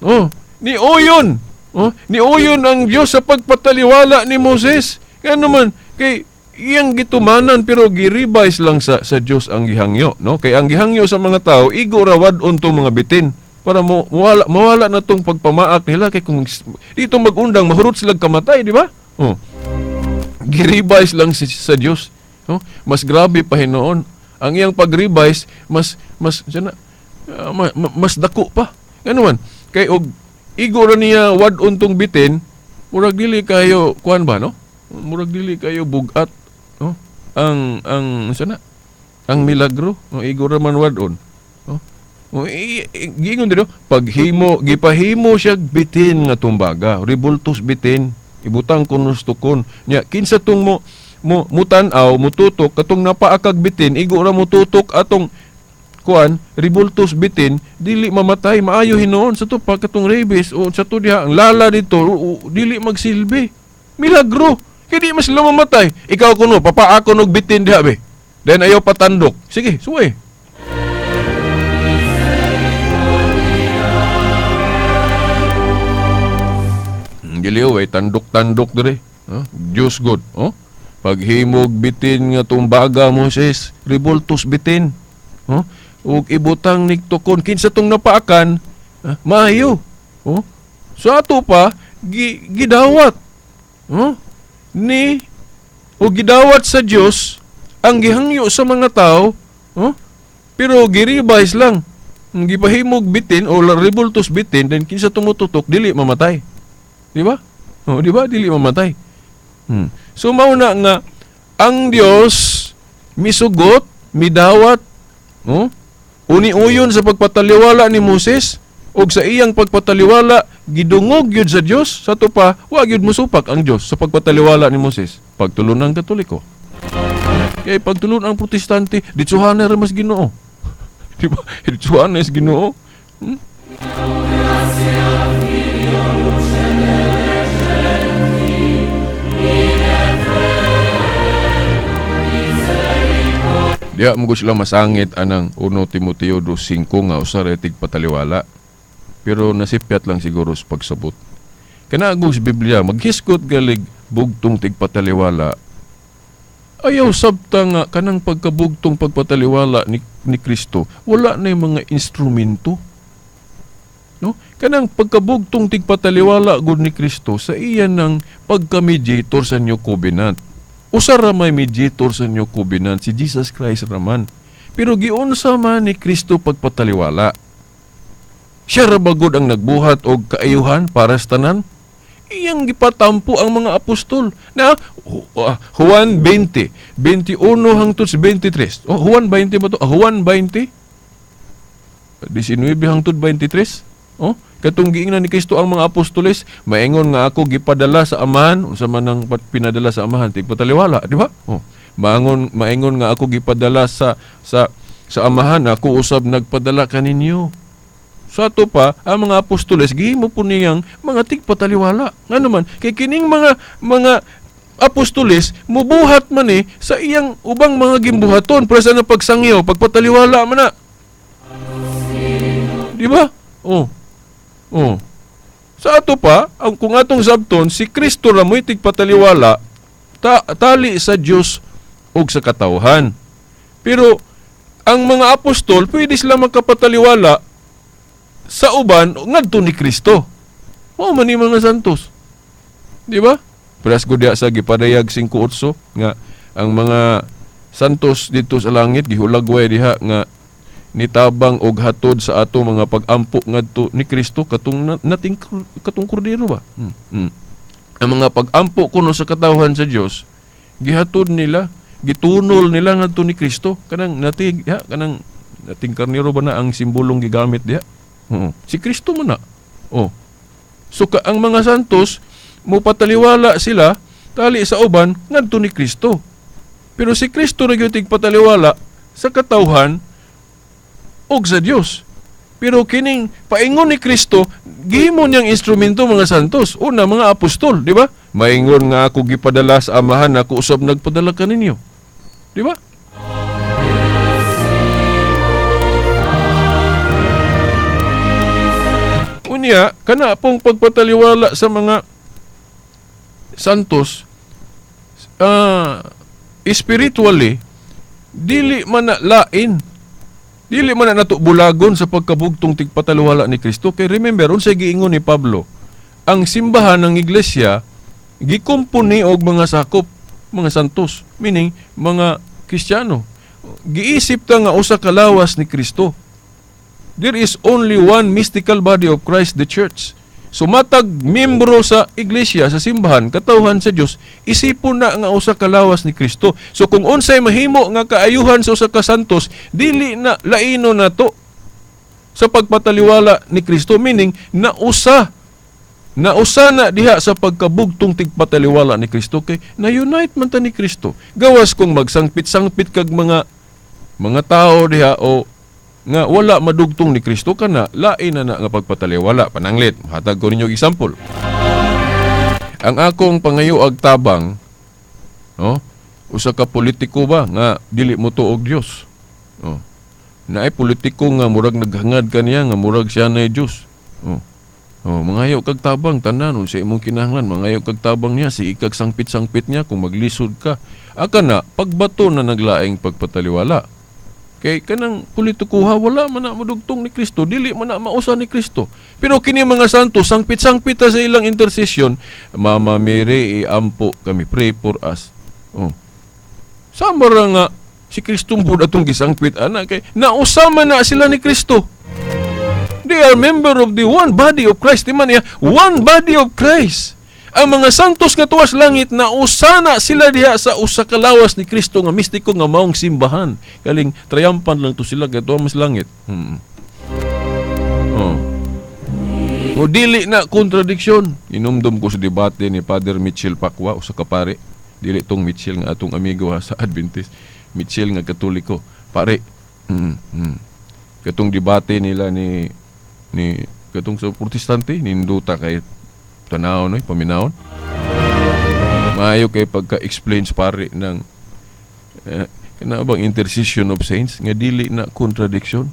Oh, niuyon. Oh, niuyon ang Dios sa pagpataliwala ni Moses. Kaya naman kay iyang gitumanan pero gi-revise lang sa Dios ang gihangyo, no? Kay ang gihangyo sa mga tao igo ra wad-on tong mga bitin para mo mawala na tong pagpamaak nila kay kung dito magundang mahurot sila kamatay, di ba? Oh. Gi-revise lang sa Dios, no? Mas grabe pa hinuon ang iyang pag-revise, mas mas sana, mas dako pa. Ngano man kay og igo ra niya wad-on tong bitin, murag dili kayo kuan ba, no? Murag dili kayo bugat, no? Ang sana ang milagro, no? Igo ra man wad-on, no? O, giingon dito, paghimo gipahimo siya bitin nga tumbaga, ribultos bitin, ibutang kuno sa tukon. Nya kinsa tong mo mo mutan-aw, mututok katong napaakag bitin, igo ra mututok atong kuan ribultos bitin, dili mamatay, maayo hinuon sa to pa katong rabies o sa to diha ang lala dito dili magsilbi. Milagro. Kay di mas sila mamatay. Ikaw kuno papaakon og bitin diha be. Then ayaw patandok. Sige, suway. Dili way tandok-tandok dire. Huh? Diyos God, oh. Paghimog bitin nga tumbaga Moses, ribultos bitin. Oh? Ug ibutang nigtukon kinsa tong napaakan, maayo. Oh? So ato pa gidawat. Oh? Ni o gidawat sa Dios ang gihangyo sa mga tao, oh? Pero gi-revise lang. Ang gipahimog bitin o ribultos bitin, then kinsa tumututok dili mamatay. Di ba? Oh, di ba? Dili mamatay. So mao na nga ang Dios misugot, midawat, no? Uni-uyon sa pagpataliwala ni Moses og sa iyang pagpataliwala gidungog gyud sa Dios. Sa to pa wa gyud mosupak ang Dios sa pagpataliwala ni Moses. Pagtulon ang Katoliko. Kay pagtulon ang Protestante, ditsuhan na ra mas Ginoo. Di ba? Ditsuhan na is Ginoo. Diya mo sila masangit anang 1 Timoteo 2:5 nga usa ra tigpataliwala. Pero nasipyat lang siguro sa pagsabot. Kanagong sa Biblia maghisgot galig bugtong tigpataliwala. Ayaw sabta nga kanang pagkabugtong pagpataliwala ni Kristo, wala na yung mga instrumento. No? Kanang pagkabugtong tigpataliwala gud ni Kristo sa iya ng pagka-mediator sa New Covenant. Usa ra may mediator sa New Covenant, si Jesus Christ raman. Pero giunsa man ni Kristo pagpataliwala. Siya ra ba gud ang nagbuhat og kaayuhan para sa tanan? Iyang gipatampo ang mga apostol. Na Juan 20, 21 hangtod sa 23. Oh, Juan 20 ba to? Juan 20? 19 hangtod 23. Oh, katong giingnan ni Kristo ang mga apostoles, maingon nga ako gipadala sa Amahan, unsa man ang pinadala sa Amahan, tigpataliwala, di ba? Oh, maingon nga ako gipadala sa Amahan, ako usab nagpadala kaninyo. Sa ato pa, ang mga apostoles gihimo po niyang mga tigpataliwala. Ngano man, kay kining mga apostoles mubuhat man sa iyang ubang mga gimbuhaton para sa napagsangyo, pagpataliwala man na. Di ba? Oh. Oh. Sa ato pa, ang kung atong sabton, si Kristo ra mo'y tigpataliwala tali sa Dios ug sa katawhan. Pero ang mga apostol pwede sila makapataliwala sa uban ngadto ni Kristo. Mao man ni mga santos. Di ba? Paras gud diha sa gipadayag 5:8 nga ang mga santos dito sa langit gihulagway diha nga nitabang og hatod sa ato mga pag-ampo ngadto ni Kristo katong nating katong kordero ba. Ang mga pag-ampo kuno sa katawhan sa Dios gihatod nila, gitunol nila ngadto ni Kristo kanang natig ya, kanang nating karnero ba na ang simbolong gigamit diha. Si Kristo man na. Oh. So ang mga santos mopataliwala sila tali sa uban ngadto ni Kristo. Pero si Kristo ra gyud tigpataliwala sa katawhan ug sa Dios. Pero kining paingon ni Kristo, gihimo niyang instrumento mga santos, una mga apostol, di ba? Maingon nga ako gipadala sa Amahan, ako usab nagpadala kaninyo. Di ba? Unya, kana pong pagpataliwala sa mga santos, spiritually, dili man na lain. Dili man na nato bulagon sa pagkabugtong tigpataliwala ni Kristo. Kay remember, unsay giingon ni Pablo, ang simbahan ng iglesia gikumpuni og mga sakop, mga santos, meaning mga Kristiyano. Giisip ta nga usa ka lawas ni Kristo. There is only one mystical body of Christ, the Church. So matag miyembro sa iglesia, sa simbahan, katawhan sa Dios, isipon na nga usa ka lawas ni Kristo. So kung unsay mahimo nga kaayuhan sa usa ka santos, dili na laino nato sa pagpataliwala ni Kristo, meaning nausa na diha sa pagkabugtong tigpataliwala ni Kristo, kay na-unite man ta ni Kristo. Gawas kung magsangpit-sangpit kag mga tao diha o nga wala madugtong ni Kristo, kana lain na nga pagpataliwala. Pananglit, hatag ko ninyo example. Ang akong pangayo ag tabang, no, usa ka politiko ba nga dili mo tuog Dios. Oh. Naay politiko nga murag naghangad kaniya nga murag siya na Dios. Oh. Oh, mangayo kag tabang tanan unsa imong kinahanglan, mangayo kag tabang niya, si ikag sangpit-sangpit niya kung maglisod ka. Aka na pagbato na naglaing pagpataliwala. Kay kanang politikuha wala man na madugtong ni Kristo, dili man na mausa ni Kristo. Pero kini mga santo sangpit-sangpit sa ilang intercession, Mama Mary iampo kami, pray for us. Oh. Sama ra nga si Kristo pud atong gisangpit ana kay nausa man na sila ni Kristo. They are member of the one body of Christ. Di man niya, one body of Christ. Ang mga santos nga tuwas langit na usana sila diha sa usa ka lawas ni Kristo nga mistiko nga maong simbahan. Kaling triumphant lang to sila kadto mas langit. Oh. O dili na kontradiksyon. Inumdum ko sa debate ni Father Mitchell Pacwa, usa ka pare. Dili tong Mitchell nga atong amigo ha, sa Adventist. Mitchell nga Katoliko. Pare. Katong debate nila ni katong sa Protestante ninduta kay tanaw no, paminawon. Maayo kay pagka-explain sa pare ng kana bang intercession of saints nga dili na contradiction.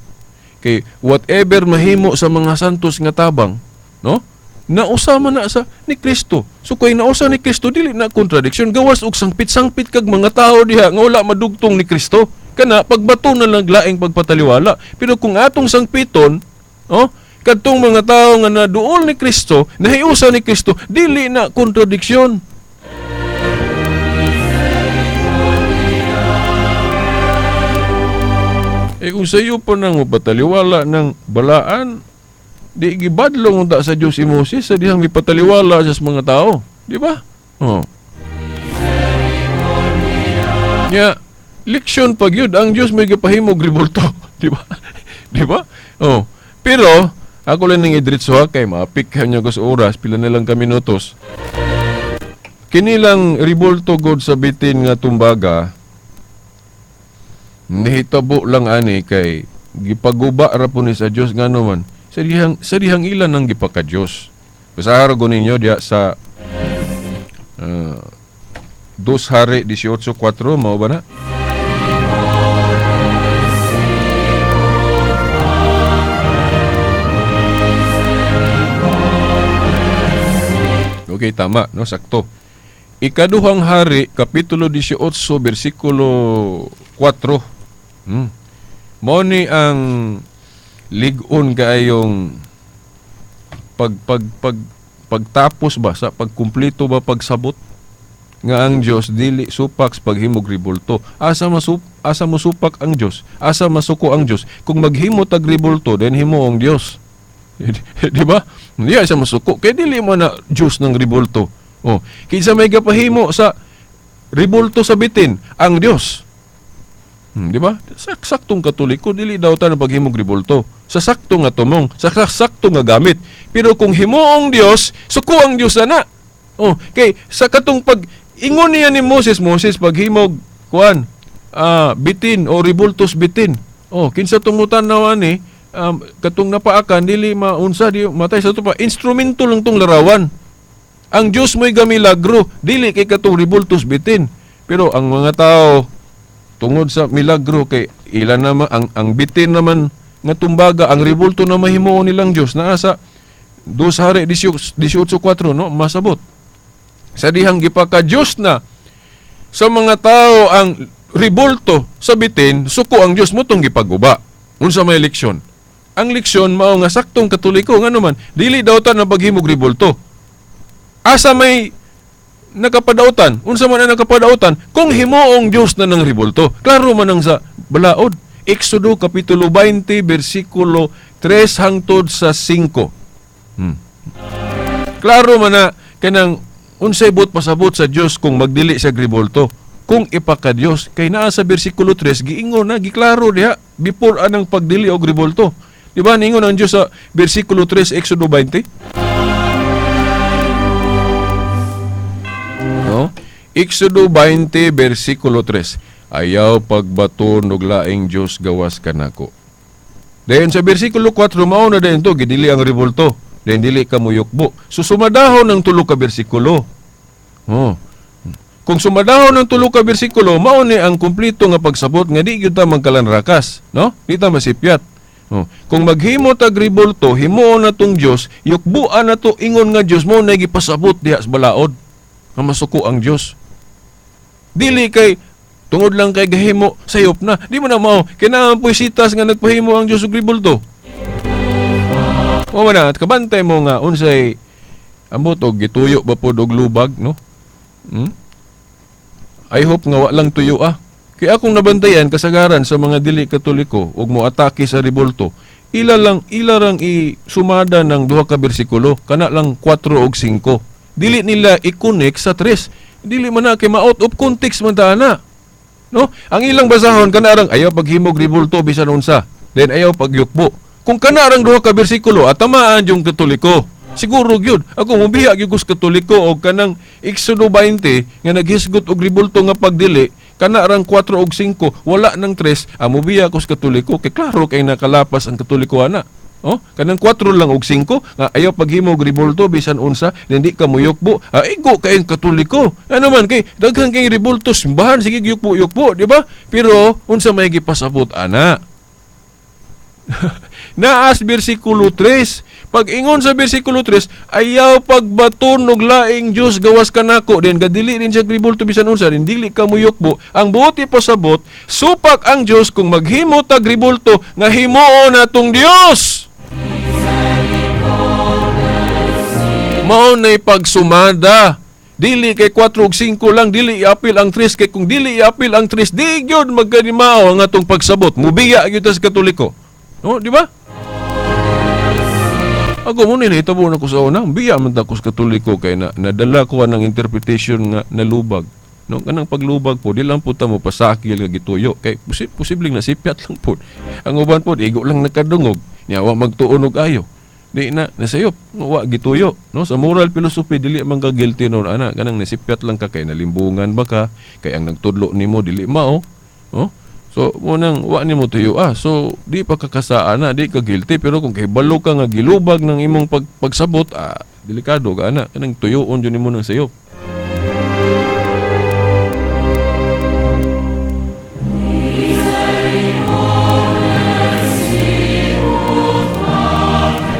Kay whatever mahimo sa mga santos nga tabang, no? Nausama na sa ni Kristo. So kay nausa ni Kristo dili na contradiction. Gawas og sangpit-sangpit kag mga tao diha nga wala madugtong ni Kristo. Kana pagbato na lang laing pagpataliwala. Pero kung atong sangpiton, oh, kadtong mga tao nga naduol ni Kristo, nahiusa ni Kristo, dili na kontradiksyon. Eh kung sa iyo pa nang mapataliwala ng balaan, di gibadlong unta sa Diyos si Moses sa dihang mipataliwala sa mga tao. Di ba? Oh. Nya, leksyon pag yun, ang Diyos may gipahimog ribulto. Di ba? Di ba? Oh. Pero, ako lang nang idritso ha, kay maapik nyo ko sa oras, pila na lang kami minutos. Kinilang ribulto god sa bitin nga tumbaga, nihitabo lang ani kay gipaguba ra po ni sa Dios ngano man. Sa dihang ilan ang gipaka Dios. Basahan ko ninyo diya sa 2 Hari 18:4, mao ba na? Okay, tama, no? Sakto. Ikaduhang Hari, Kapitulo 18, versikulo 4. Mao ni ang lig-on kaayong pagtapos ba sa pagkumpleto ba pagsabot nga ang Dios dili supak sa paghimog ribulto. Asa mo supak ang Dios? Asa masuko ang Dios? Kung maghimo tag ribulto, then himo ang Dios. Di ba? Hindi siya masuko. Kaya dili mo na Diyos ng ribulto. Oh, kinsa may gapahimo sa ribulto sa bitin, ang Diyos. Di ba? Saktong Katoliko, dili daw ta na paghimog ribulto. Sa sakto nga tumong, sa sakto nga gamit. Pero kung himuong Diyos, suko ang Diyos na. Oh, kay sa katong pag ingon niya ni Moses, Moses paghimog kuan bitin o ribultos bitin. Oh, kinsa tong mutanaw ani katong napaakan dili maunsa di matay sa tupa, instrumento lang tong larawan. Ang Dios mo'y gamilagro, dili kay katong ribultos bitin. Pero ang mga tao tungod sa milagro kay ilan naman ang bitin naman nga tumbaga ang ribulto na mahimuon nilang Dios naa sa 2 Hari 18:4, no, masabot. Sa dihang gipaka Dios na sa mga tao ang ribulto sa bitin, suko ang Dios mo tong gipaguba. Unsa may leksyon? Ang leksyon mao nga saktong Katoliko, ngano man dili daw ta na paghimog ribulto. Asa may nakapadautan? Unsa man ang nakapadautan? Kung himuong Dios na ng ribulto. Klaro man ang sa balaod. Exodo kapitulo 20 bersikulo 3 hangtod sa 5. Klaro man na kanang unsay buot pasabot sa Dios kung magdili siya ribulto. Kung ipaka Dios kay naa sa bersikulo 3 giingon na giklaro diha before anang pagdili og ribulto. Di ba ningon ang Dios sa bersikulo 3 Exodo 20? No? Exodo 20 bersikulo 3. Ayaw pagbaton og laing Dios gawas kanako. Dayon sa bersikulo 4 mao na dayon to gidili ang ribulto. Dayon dili ka muyukbo. So sumadahon ang tulo ka bersikulo. Oh. Kung sumadahon ang tulo ka bersikulo, mao ni ang kumpleto nga pagsabot nga di gyud ta magkalanrakas, no? Di ta masipyat. Oh. Kung maghimo tag ribulto, himuon na tong Dios, yukbuan na to ingon nga Dios mao na gipasabot diha sa balaod nga masuko ang Dios. Dili kay tungod lang kay gahimo sayop na. Di mo na mao kinahanglan puisitas nga nagpahimo ang Dios og ribulto. Mao man na, at kabantay mo nga unsay ambot og gituyo ba pod og lubag, no? Hmm? I hope nga wa lang tuyo ah. Kaya akong nabantayan kasagaran sa mga dili Katoliko og moatake sa ribulto, ila rang isumada ng duha ka bersikulo, kana lang 4 og 5. Dili nila i-connect sa 3. Dili man na kay ma-out of context man ta ana. No? Ang ilang basahon kana rang ayaw paghimog ribulto bisan unsa, then ayaw pagyukbo. Kung kana rang duha ka bersikulo at tamaan yung Katoliko. Siguro gyud ako mobiya gyud ko sa Katoliko og kanang Exodo 20 nga naghisgot og ribulto nga pagdili kana rang 4 og 5 wala nang 3, mobiya ko sa Katoliko kay klaro kay nakalapas ang Katoliko ana. Oh, kanang 4 lang og 5 nga ayaw paghimog ribulto bisan unsa, hindi ka muyukbo. Igo kay Katoliko. Ano man kay daghan kay ribulto simbahan sige yukbo-yukbo, di ba? Pero unsa may gipasabot ana? Naas bersikulo 3. Pag ingon sa bersikulo 3, ayaw pagbaton og laing Dios gawas kanako, den gadili rin siya ribulto bisan unsa, din dili ka muyukbo. Ang buot ipasabot, supak ang Dios kung maghimo tag ribulto nga himuon natong Dios. Mao nay pagsumada. Dili kay 4 ug 5 lang, dili iapil ang 3, kay kung dili iapil ang 3, di gyud magkanimao ang atong pagsabot. Mubiya gyud ta sa Katoliko. No, di ba? Ako mo ni nahitabo na ko sa una, biya man ta ko sa Katoliko kay na nadala ko ang interpretation nga nalubag. No, kanang paglubag po, di lang po ta mo pasakil nga gituyo kay posibleng nasipyat lang po. Ang uban po igo lang nakadungog, nya wa magtuon og ayo. Di na nasayop, wa gituyo, no? Sa moral philosophy dili man ka guilty noon ana, kanang nasipyat lang ka kay nalimbungan ba ka, kay ang nagtudlo nimo dili mao, no? So mo nang wa nimo tuyo ah. So di pa kakasaan na, di ka guilty, pero kung kahibalo ka nga gilubag ng imong pagsabot, delikado ka ana, kanang tuyoon jud nimo nang sayop.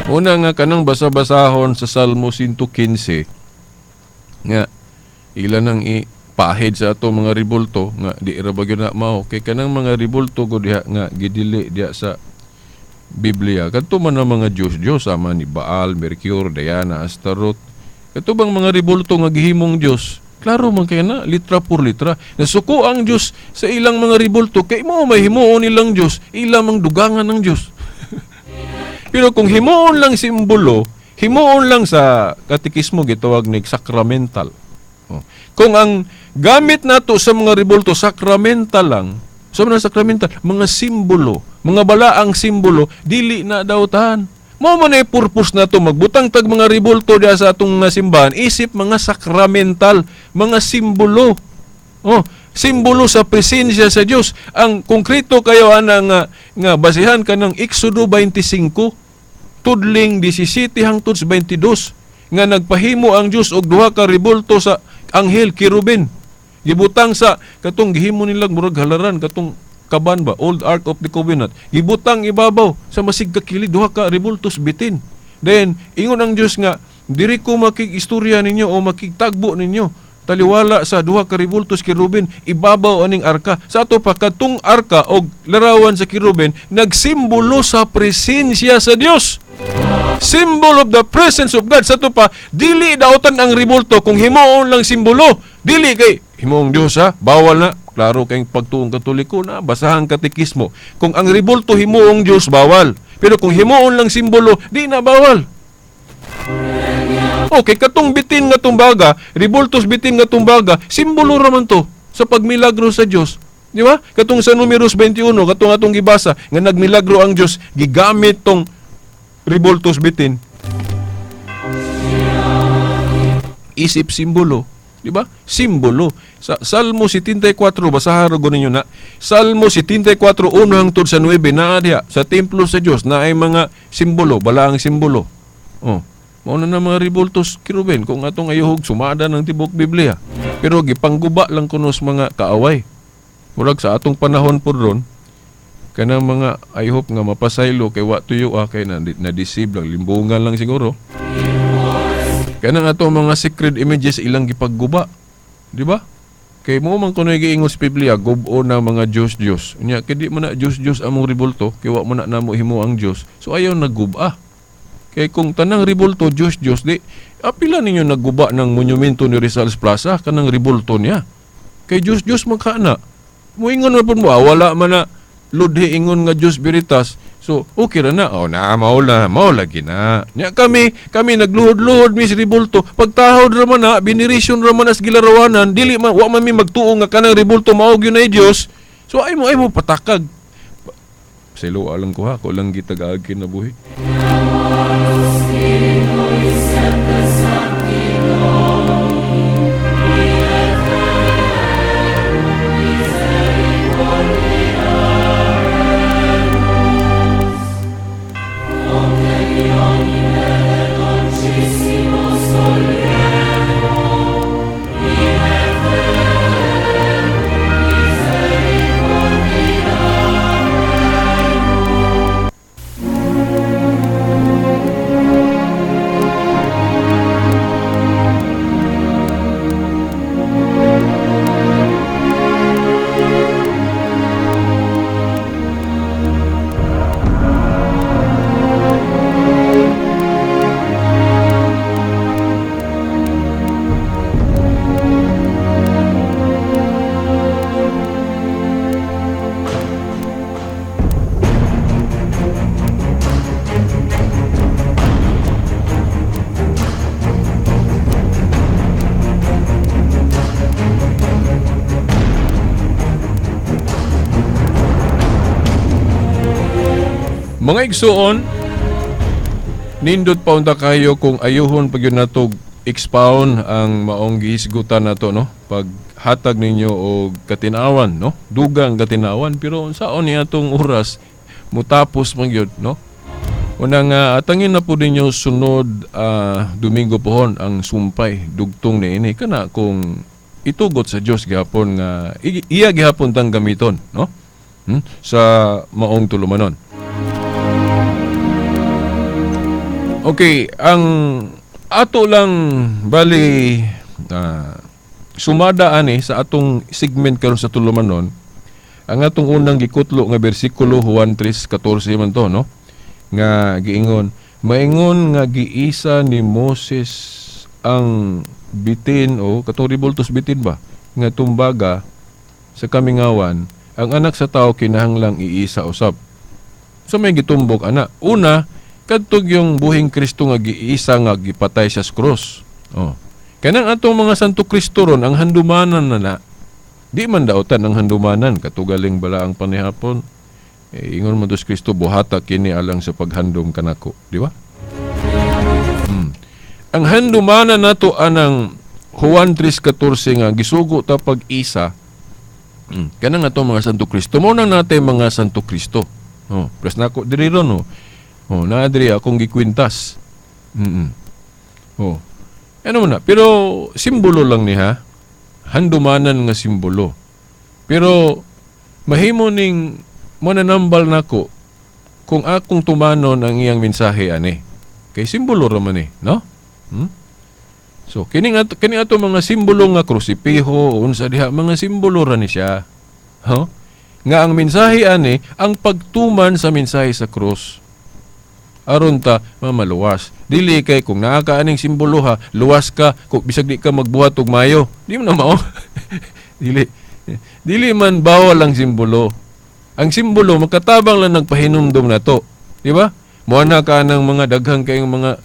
Una nga kanang basa-basahon sa Salmo 115 nga ila nang ipahid sa ato mga ribulto nga di ra ba gyud na mao kay kanang mga ribulto gud diha nga gidili diha sa Biblia kadto man ang mga Dios-Dios sama ni Baal, Mercure, Diana, Astaroth. Kadto bang mga ribulto nga gihimong Dios, klaro man kay na litra por litra nasuko ang Dios sa ilang mga ribulto kay mao may himuon nilang Dios, ila mang dugangan ng Dios. Pero kung himuon lang simbolo, himuon lang sa katikismo gitawag ni sacramental. Oh. Kung ang gamit nato sa mga ribulto sacramental lang, sa mga sacramental, mga simbolo, mga balaang simbolo, dili na daw tahan. Mao man ay purpose nato magbutang tag mga ribulto diha sa atong simbahan, isip mga sacramental, mga simbolo. Oh, Simbolo sa presensya sa Dios. Ang konkreto kayo ana nga basihan kanang Exodo 25 tudling 17 hangtod 22 nga nagpahimo ang Dios og duha ka rebulto sa anghel kerubin. Gibutang sa katong gihimo nilang murag halaran katong kaban ba, Old Ark of the Covenant. Gibutang ibabaw sa masig kakili duha ka rebultos bitin. Then ingon ang Dios nga diri ko makig-istorya ninyo o makigtagbo ninyo taliwala sa duha ka rebultos kerubin ibabaw aning arka. Sa ato pa katong arka og larawan sa kerubin nagsimbolo sa presensya sa Dios. Symbol of the presence of God. Sa ato pa dili dautan ang rebulto kung himuon lang simbolo. Dili kay himuong Dios ha, bawal na. Klaro kayong pagtuong Katoliko na basahan katekismo. Kung ang rebulto himuong Dios bawal. Pero kung himuon lang simbolo, di na bawal. Okay, katong bitin nga tumbaga, rebultos bitin nga tumbaga, simbolo ra man to sa pagmilagro sa Dios. Di ba? Katong sa Numeros 21, katong atong gibasa nga nagmilagro ang Dios, gigamit tong rebultos bitin. Isip simbolo, di ba? Simbolo. Sa Salmo 74, basahan ra ninyo na. Salmo 74, 1 hangtod sa 9, naa diha sa templo sa Dios na ay mga simbolo, balaang simbolo. Oh. Mao na mga rebultos kerubin kung atong ayuhog sumada ng tibok Biblia. Pero gipangguba lang kuno sa mga kaaway. Murag sa atong panahon pod ron kanang mga I hope nga mapasaylo kay wa tuyo kay na-deceive lang, limbungan lang siguro. Kanang atong mga sacred images ilang gipagguba. Di ba? Kay mo man kunoy giingon sa Biblia, gubo na mga Diyos-Diyos. Unya kay di man na Diyos-Diyos among rebulto, kay wa man na namo himo ang Diyos. So ayaw nagguba. Kay kung tanang rebulto Diyos-Diyos, di apila ninyo nagguba ng monumento ni Rizal's Plaza kanang rebulto niya. Kay Diyos-Diyos magkana. Moingon na pud mo, wala man na ludhi ingon nga Diyos Veritas. So okay ra na. Oh na mao lagi na. Nya kami nagluhod-luhod mis rebulto. Pagtahod ra man na, binirisyon ra man as gilarawanan, dili man wa man mi magtuo nga kanang rebulto mao gyud na Dios. So ay mo patakag. Silo alang ko ha, ko lang gitagaag kinabuhi. Mga igsuon, nindot pa unta kayo kung ayuhon pag yun natog expound ang maong gihisgutan nato, no? Paghatag ninyo og katinawan, no? Dugang katinawan, pero unsaon niya atong oras mutapos man gyud, no? Una nga atangin na po ninyo sunod Domingo pohon ang sumpay dugtong niini kana kung itugot sa Dios gihapon nga iya gihapon tang gamiton, no? Sa maong tulumanon. Okay, ang ato lang bali sumada ani sa atong segment karon sa tulumanon. Ang atong unang gikutlo nga bersikulo Juan 3:14 man to, no? Nga giingon, maingon nga giisa ni Moses ang bitin o katong rebultos bitin ba nga tumbaga sa kamingawan, ang anak sa tao kinahanglang iisa usab. So may gitumbok ana. Una, kadtog yung buhing Kristo nga giisa nga gipatay sa krus. Oh. Kanang atong mga Santo Kristo ron ang handumanan na na. Di man dautan ang handumanan katugaling bala ang panihapon. Eh, ingon man dos Kristo buhata kini alang sa paghandom kanako, di ba? Ang handumanan nato anang Juan 3:14 nga gisugo ta pag-isa Kanang ato mga Santo Kristo. Mao nang natay mga Santo Kristo. Oh, plus nako diri ron, oh. Oh, naa diri akong gikwintas. Oh. Ano mo na? Pero simbolo lang ni ha. Handumanan nga simbolo. Pero mahimo ning mananambal nako kung akong tumanon ang iyang mensahe ani. Kay simbolo ra man eh, no? So kini ato mga simbolo nga krusipiho unsa diha, mga simbolo ra ni siya. Huh? Nga ang mensahe ani ang pagtuman sa mensahe sa krus. Aron ta mamaluwas. Dili kay kung naa ka aning simbolo ha, luwas ka kung bisag di ka magbuhat og mayo. Di mo na mao. Dili. Dili man bawal ang simbolo. Ang simbolo makatabang lang nagpahinumdom nato. Di ba? Mo na ka ng mga daghang kayong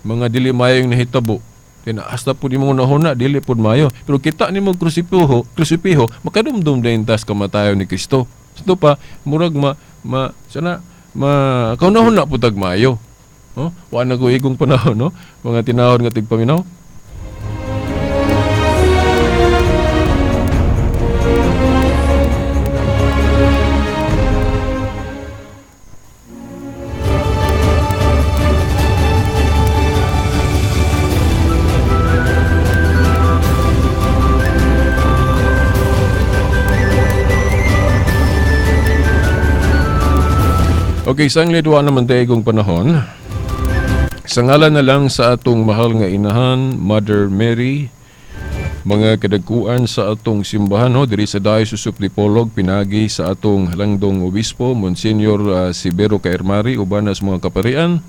mga dili mayong nahitabo. Kaya hasta pud imong nahuna dili pud mayo. Pero kita nimo krusipiho, krusipiho makadumdum din tas kamatayon ni Kristo. Ito pa murag ma ma sana ma kaunahuna pud tag mayo. Oh, wa na ko igong panahon, no? Mga tinahon nga tigpaminaw. Okay, sanglit wa naman tayo igong panahon. Sa ngalan na lang sa atong mahal nga inahan, Mother Mary, mga kadagkuan sa atong simbahan ho, diri sa Diocese of Dipolog, pinagi sa atong halangdong obispo, Monsignor Severo Caermari, uban sa mga kaparian.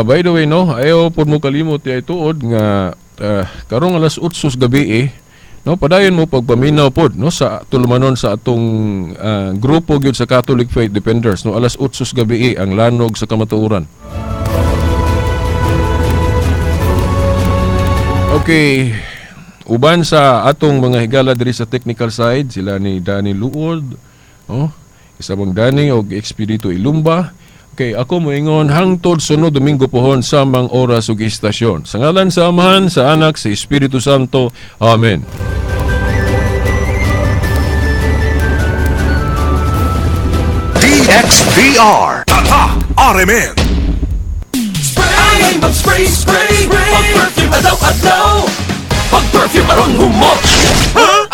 By the way, no, ayaw po mo kalimot ay tuod nga karong alas 8 gabi eh, no, padayon mo pagpaminaw pod, no, sa tulumanon sa atong grupo gyud sa Catholic Faith Defenders, no, alas 8 gabi eh, ang lanog sa kamatuoran. Okay, uban sa atong mga higala diri sa technical side, sila ni Danny Luod, oh, isa bang Danny og Expedito Ilumba. Okay, ako moingon hangtod sunod Domingo pohon samang oras ug istasyon. Sa ngalan sa Amahan, sa Anak, sa Espiritu Santo. Amen. DXDR. Tatak RMN. Spray! Mag-spray, spray! Pag-perfume adlaw-adlaw! Pag-perfume aron humot!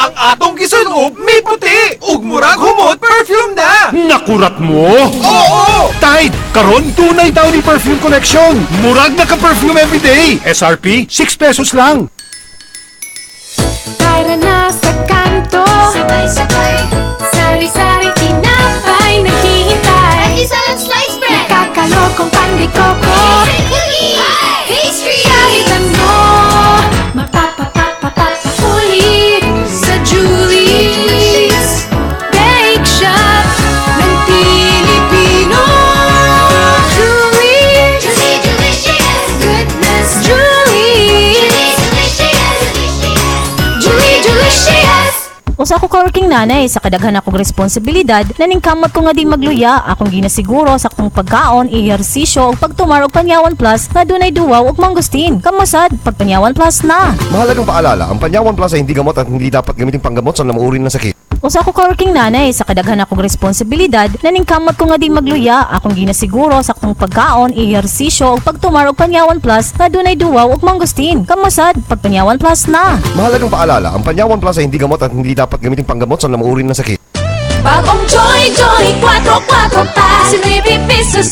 Ang atong gisunob may puti ug murag humot perfume na. Nakurat mo? Oo! Tide! Karon tunay Downy Perfume Collection! Murag naka-perfume everyday! SRP, 6 pesos lang! Tara na sa kanto. Sabay-sabay. Sari-sari tinapay. Naghihintay. Isa lang slice bread. Nakakalokong pan de coco. Pastry. Kahit ano, mapapapapapapulit sa Julie's Bake Shop ng Pilipino. Julie, Julie, delicious. Goodness, Julie, Julie, delicious. Julie, delicious. Usa ko ka working nanay sa kadaghan akong responsibilidad, naningkamot ko nga di magluya. Akong ginasiguro sa akong pagkaon, ehersisyo ug pagtumar og Panyawan Plus nga dunay duwaw ug mangustin. Kamusad, pagpanyawan Plus na. Mahalagang paalala, ang Panyawan Plus ay hindi gamot at hindi dapat gamitin panggamot sa uri ng sakit. Usa ko ka working nanay sa kadaghan akong responsibilidad, naningkamot ko nga di magluya. Akong ginasiguro sa akong pagkaon, ehersisyo ug pagtumar og Panyawan Plus nga dunay duwaw ug mangustin. Kamusad, pagpanyawan Plus na. Mahalagang paalala, ang Panyawan Plus ay hindi gamot at hindi dapat gamitin panggamot sa uri ng sakit. Bagong Joy Joy 4-4 pa. 9 pesos.